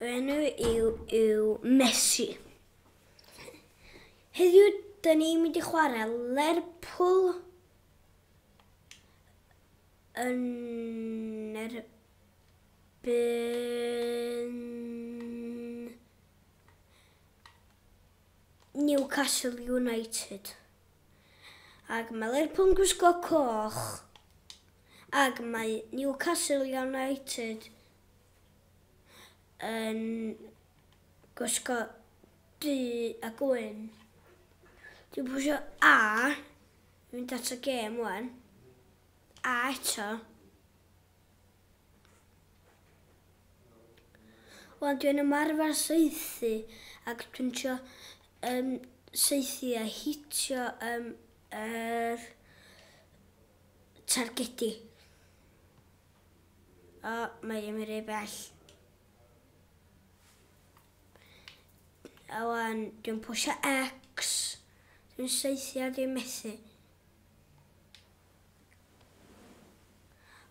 Enw yw Messi. Heddiw, da ni'n mynd i chwarae Lerpwl yn erbyn Newcastle United. Ac mae Lerpwl yn gwisgo coch ac mae Newcastle United yn gwisgo du a gwyn. Dwi'n pwysio A, mynd at y gêm wan. A eto. Wan dwi'n ymarfer saethu ac dwi'n trio saethu a hitio yr targedi. O, mae ddim yn rhy bell. A wan, dwi'n pwysio X. Dwi'n saethu a dwi'n methu.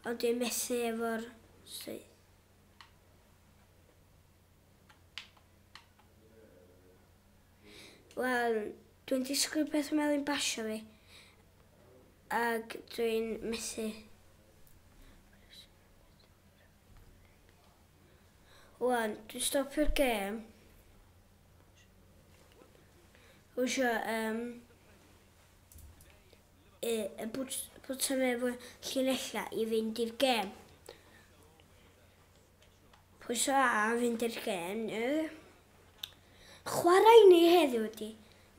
Ond dwi'n methu efo'r saeth. Wel, dwi'n disgwyl beth mae o'n basio fi. Ac dwi'n methu. Wan, dwi'n stopio'r gêm. Wysio y bwtwm efo llinellau i fynd i'r gêm. Pwyso A fynd i'r gêm. Chwarae ni heddiw ydi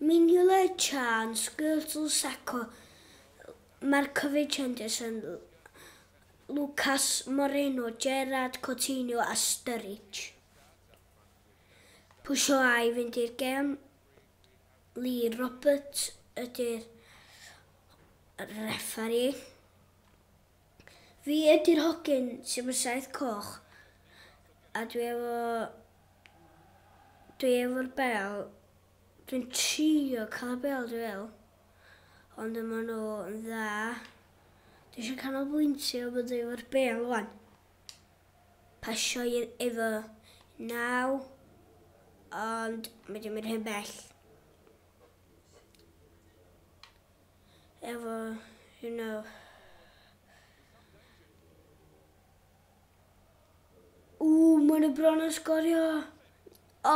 Mignolet, Chan, Skrtel, Sakho, Markovic, Henderson, Lucas Moreno, Gerrard, Coutinho a Sturridge. Pwysio A i fynd i'r gêm. Lee Roberts ydy'r referee. Fi ydy'r hogyn sy'n efo saeth coch. A dwi efo'r bel. Dwi'n trio cael y bel, dwi fel. Ond yma nhw yn dda. Dwi eisiau canolbwyntio bod efo'r bel wan. Pasio efo 9. Ond mae di mynd rhy bell. Efo, you know. Ww, maen nhw bron yn sgorio. O,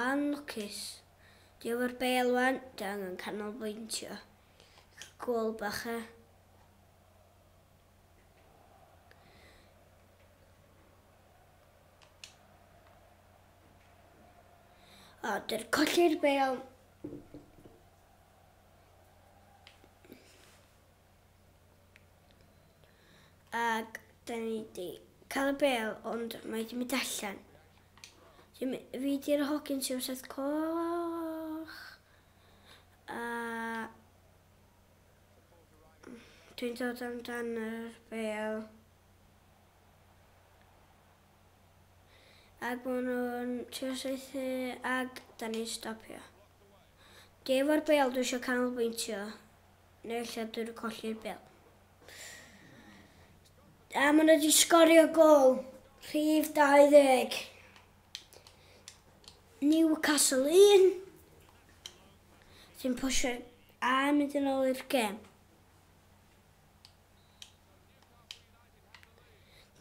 anlwcus. Dwi efo'r bel wan, dwi angen canolbwyntio. Gôl bach e. O, dwi'n colli'r bel. Ac da ni di cael y bel, ond mae di mynd allan. Fi di'r hogyn sy'n saeth coch. A dwi'n dod amdan yr bel. Ac maen nhw'n trio saethu ac da ni'n stopio. Dwi efo'r bel, dwi eisiau canolbwyntio. Neu ella dwi'n colli'r bel. A maen nhw wedi sgorio gôl. Rhif 20. Newcastle 1. Dwi'n pwysio a mynd yn ôl i'r gêm.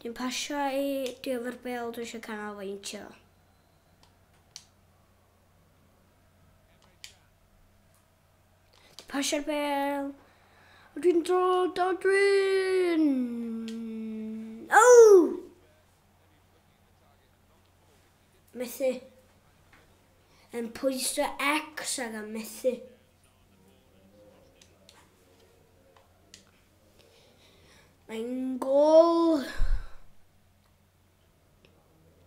Dwi'n pasio i... Dwi efo'r bel, dwi eisiau canolbwyntio. Dwi'n pasio'r bel. Dwi'n dod o dwi'n... Oh! Methu. Yn pwyso X ac yn methu. Mae'n gôl.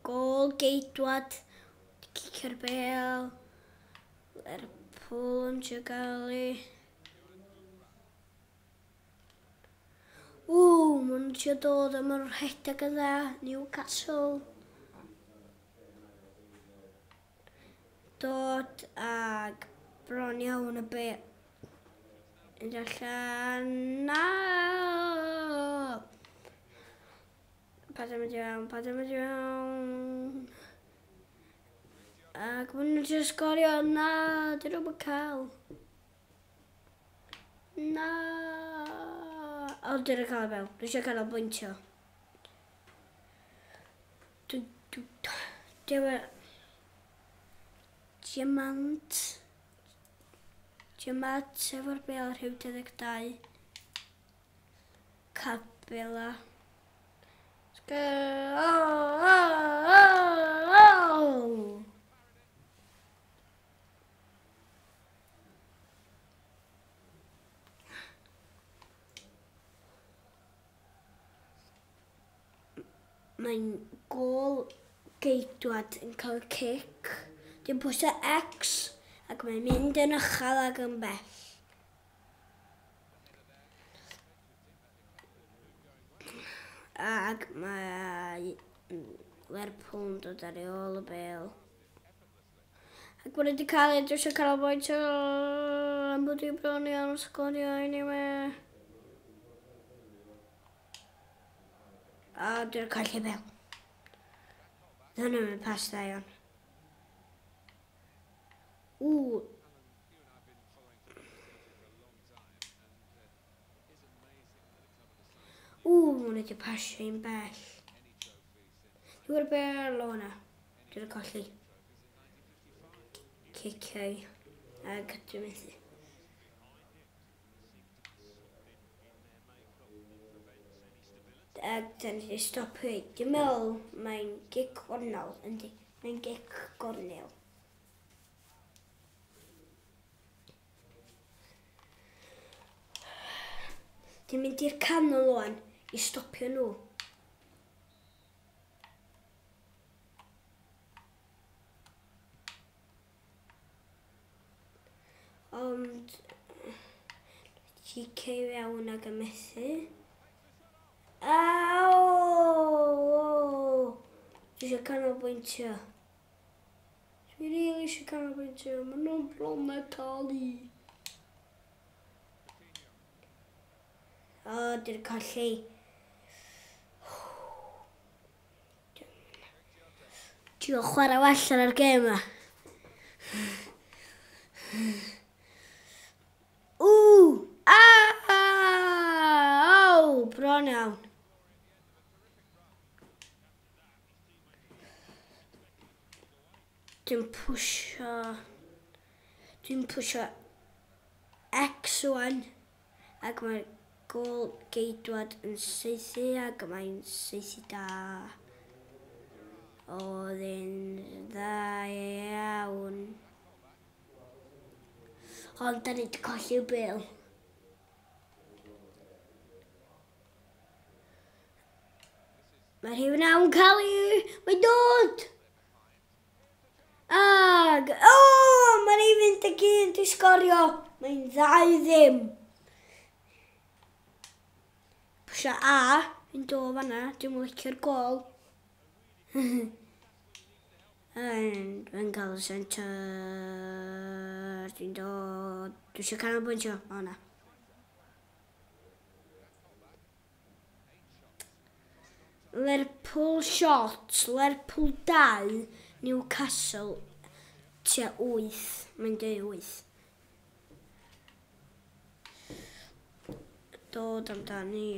Gôl geidwad. Cicio'r bel. Lerpwl yn trio gael i. Ww, maen nhw'n trio dod a maen nhw'n rhedeg yn dda. Newcastle. Dod ag bron iawn y bel. Mynd allan. Na! Paid â mynd i fewn, paid â mynd i fewn. Dwi'n trio sgorio. Na, dyn nhw'n cael. Na. O, dyn nhw'n cael y bel. Dwi eisiau canolbwyntio. Dwi Diamant. Diamant efo'r bel rhyw 22. Capela. Oh, oh, oh! Mae'n gôl geidwad yn cael cic. Dwi'n pwyso X ac mae'n mynd yn uchel ac yn bell. Ac mae Lerpwl yn dod ar ei ôl y bel. Ac maen nhw wedi cael ei drwsio canolbwyntio am bod i bron iawn sgorio anyway. A dwi'n colli bel. Dyna mae'n pas da iawn. Ww. Ww, maen nhw wedi pasio i'n bell. Dwi'n bel o hwnna. Dwi'n colli. Cicio i. Ac dwi'n methu. Ac dyn ni wedi stopio i. Dwi'n meddwl mae'n gic gornel, yndi. Mae'n gic gornel. Dwi'n mynd i'r canol o'n i stopio nhw. Ond GK fewn ag y methu. Aw! Dwi eisiau canolbwyntio. Dwi rili eisiau canolbwyntio. Maen nhw'n bron na cael i. O, dwi'n colli. Dwi'n chwarae well ar yr gêm yma. Ww! Aw! Bron iawn. Dwi'n pwysio... Dwi'n pwysio X1 ac mae'r gôl geidwad yn saethu ac mae'n saethu da. Oedd yn dda iawn. Ond da ni wedi colli'r bel. Mae rhywun awn cael ei... Mae'n dod! Ag... O! Mae'n ei fynd ag un di sgorio. Mae'n 2-0. Pwysio A. Fi'n dod fanna. Dwi'n licio'r gol. Dwi'n cael y centre. Dwi'n dod. Dwi eisiau canolbwyntio. O na. Lerpwl shot, Lerpwl 2, Newcastle tua 8. Mae'n dweud 8. Dod amdani.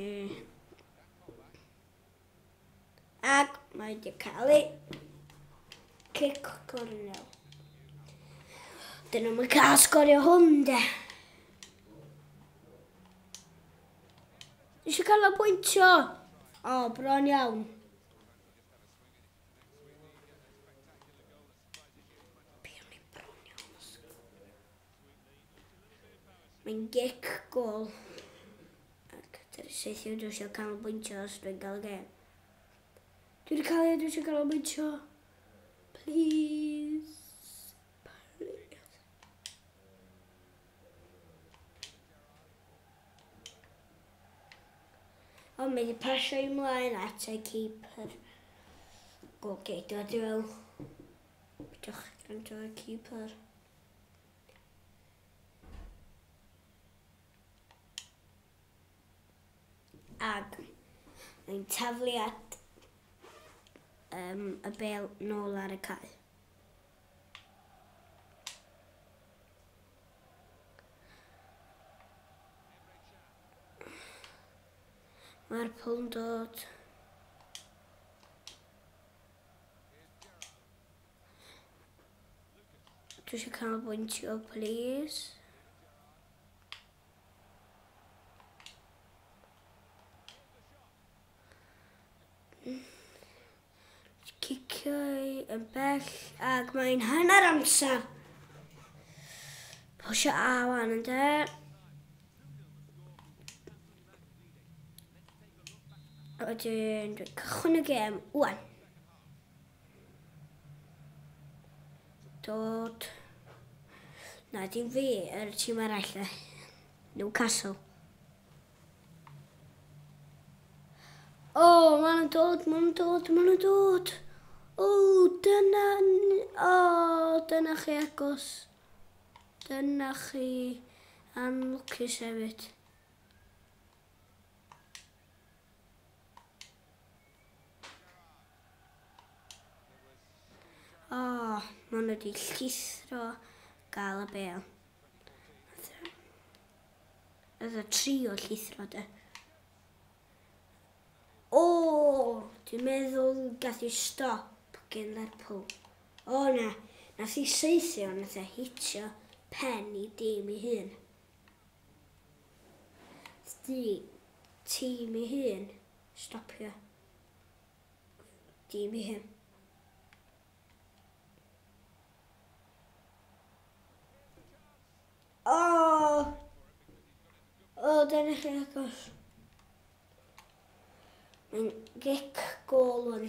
Ac mae wedi cael ei cic cornel. Dyn nhw'n cael sgorio hwn, de. Dwi eisiau cael y pwyntio. O, bron iawn. Bron iawn. Mae'n gic gol. Ac dy'r seithio dwi eisiau canolbwyntio os dwi'n cael y gêm. Dwi wedi cael ei, dwi eisiau canolbwyntio. Please. Please. O, mae wedi pasio i mlaen at y keeper. Go, geidwad, dwi'n fel. Peidiwch gwrando y keeper. Ag mae'n taflu at y bel nôl ar y cae. Mae'r pwl yn dod. Dwi eisiau canolbwyntio, please. Cicio yn bell ac mae'n hanner amser. Pwysio A wan yn de. Wedyn dwi'n cychwyn y gêm wan. Dod. Na, dim fi, yr tîm arall de. Newcastle. O, oh, maen nhw'n dod, maen nhw'n dod, maen nhw'n dod. O, oh, dyna... O, oh, dyna chi agos. Dyna chi anlwcus hefyd. O, oh, maen nhw wedi llithro gael y bel. Oedd y trio llithro de. O, dwi'n meddwl gath i stop gen Lerpwl. O na, nath i saethu ond nath e hitio pen i dîm i hun. Di tîm i hun stopio. Dîm i hun. O! O, dyna chi agos. Mae'n gic gôl wan.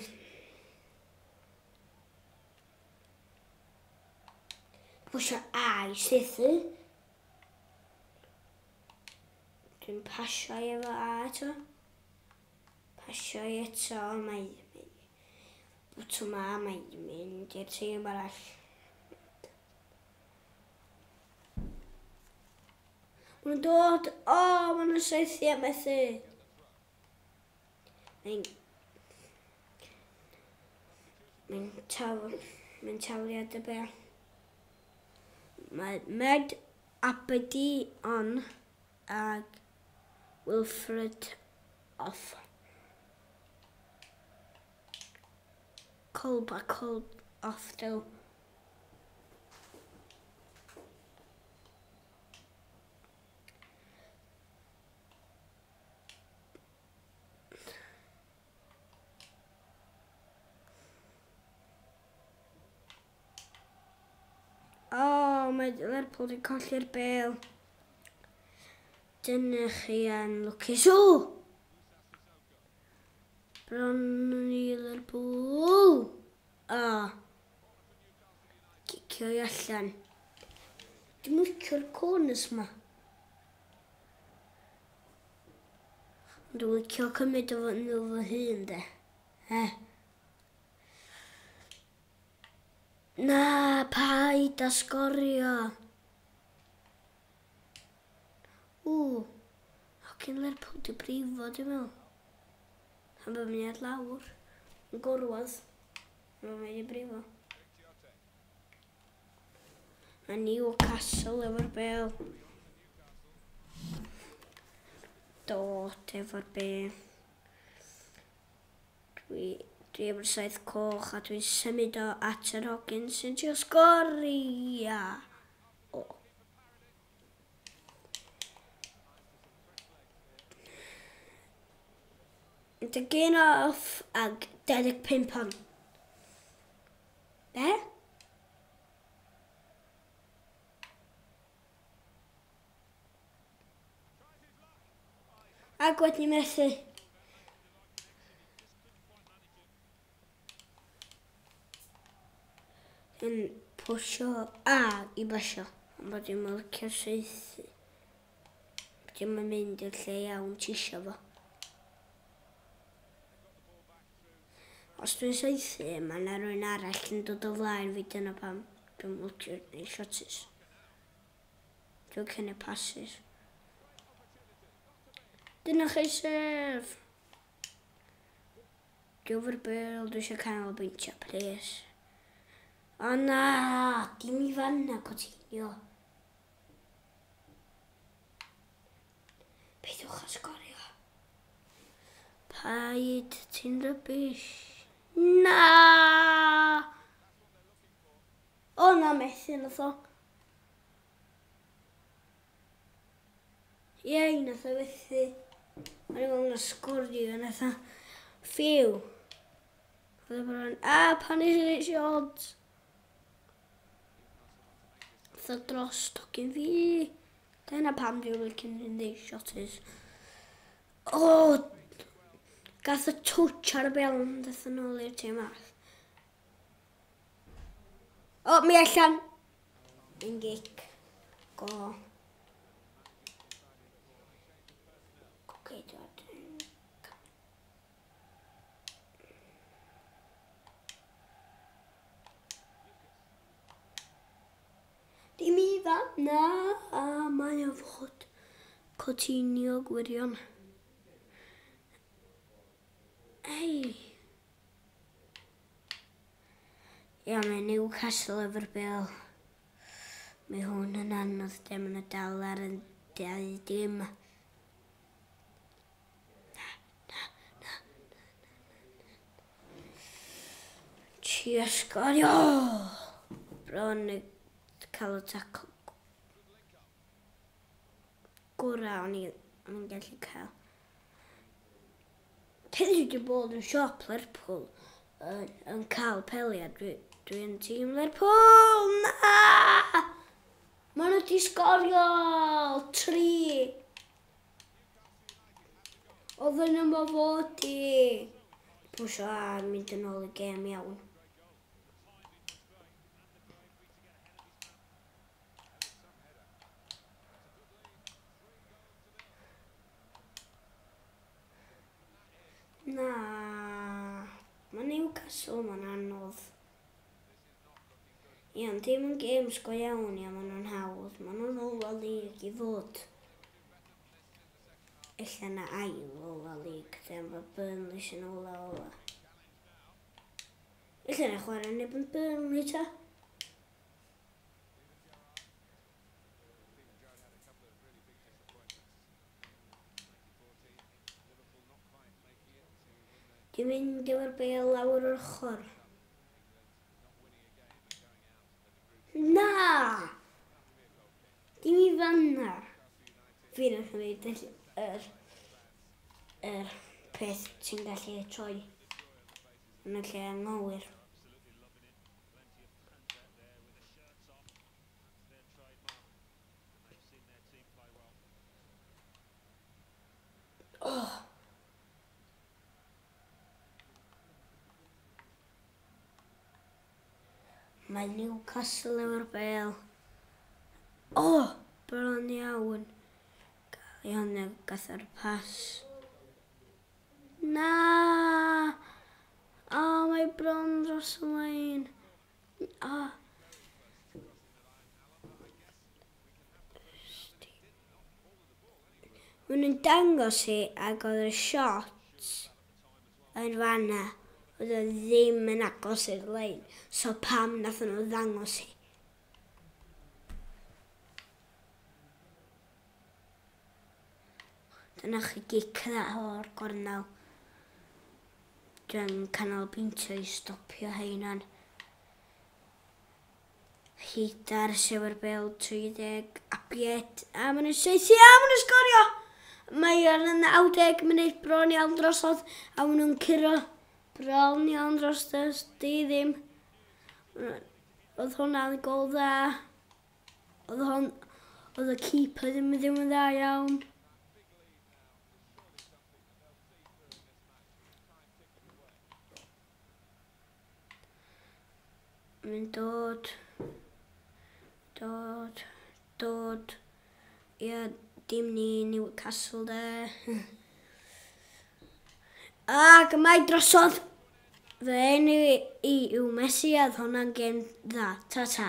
Pwysio A i saethu. Dwi'n pasio i efo A eto. Pasio i eto, mae... Bwtwm A, mae'n mynd i'r tîm arall. Maen nhw'n dod! O, maen nhw'n saethu a methu. Mae'n... Mae'n taf... Mae'n tafliad y bel. Mae Med Abedi on ag Wilfred off. Kolb a Kolb off though. O, oh, mae Lerpwl wedi colli'r bel. Dyna chi yn lwcus. O! Bron i Lerpwl. O. Cicio i allan. Dwi'n licio'r corners ma. Ond dwi'n licio cymryd o nhw fy hun de. He. Na, paid a sgorio. Ww, hogyn Lerpwl di brifo, dwi'n meddwl. Pan bod mynd ar lawr, yn gorwedd, mae'n mynd i brifo. Mae Newcastle efo'r bel. Dod efo'r bel. Dwi, dwi efo'r saith coch a dwi'n symud o at yr hogyn sy'n trio sgoria. O. Dygyn off ag 25 on. Be? Ac wedi methu. Yn pwysio A i basio. Ond bod dim yn licio saethu. Dim yn mynd i'r lle iawn ti isio fo. Os dwi'n saethu, mae yna rhywun arall yn dod o flaen fi, dyna pam dwi'n licio gwneud shots. Dwi'n cynnig passes. Dyna chi sef. Dwi bel, dwi eisiau canolbwyntio, please. O na, dim i fanna, Coutinho. Peidiwch â sgorio. Paid, ti'n rubbish. Na! O na, methu nath o. Ie, nath o fethu. O'n i'n meddwl na sgorio, nath o. Phew. Oedd o bron. A, pan nes i odds. Nath o dros tocyn fi. Dyna pam dwi'n licio mynd i shotters. O! Gath y touch ar y bel yn ddath yn ôl i'r tîm arall. O, mi allan! Un gic. Go. Oce, dod. Dim i fan na, a mae o fod Coutinho gwirion. Ei. Ia, mae Newcastle efo'r bel. Mae hwn yn anodd, dim yn y dal ar y dau dim. Na, na, na, na, na, na. Trio sgorio! Bron y cael y tacl gorau o'n i'n gallu cael. Peth yw wedi bod yn siop Lerpwl yn cael peliad. Dwi'n tîm Lerpwl! Na! Maen nhw wedi sgorio! 3! Oedd yn yma fod i. Pwysio ar mynd yn ôl i gêm iawn. Na, mae Newcastle ma'n anodd. Ia, ond dim yn games go iawn, ia, maen nhw'n hawdd. Maen nhw'n ola league i fod. Ella na ail ola league, ddim bod Burnley sy'n ola ola. Ella na chwarae neb yn Burnley ta. Dwi'n mynd efo'r bel lawr o'r ochr. Na! Dim i fanna. Fi nath wneud yr peth ti'n gallu troi yn y lle anghywir. Oh! Mae Newcastle efo'r bel. O! Oh, bron iawn. Gael ei hwnna gath ar pas. Na! O, oh, mae bron dros y lein. O. Oh. Maen nhw'n dangos i ac oedd y shot yn fanna. Oedd o ddim yn agos i'r lein. So pam nath nhw ddangos i? Dyna chi gic dda o'r gornel. Dwi'n canolbwyntio i stopio heinan. Hydar sef yr bel 30 abied. A maen nhw'n saethu, a maen nhw'n sgorio! Mae ar y 90 munud bron iawn drosodd, a maen nhw'n curo bron iawn dros di ddim. Oedd hwnna'n gol dda. Oedd y keeper ddim yn dda iawn. Mae'n dod. Ie, dim ni, Newcastle de. Ac mae drosodd. Fy enw i yw Messi, a oedd hwnna'n gêm dda. Ta-ta.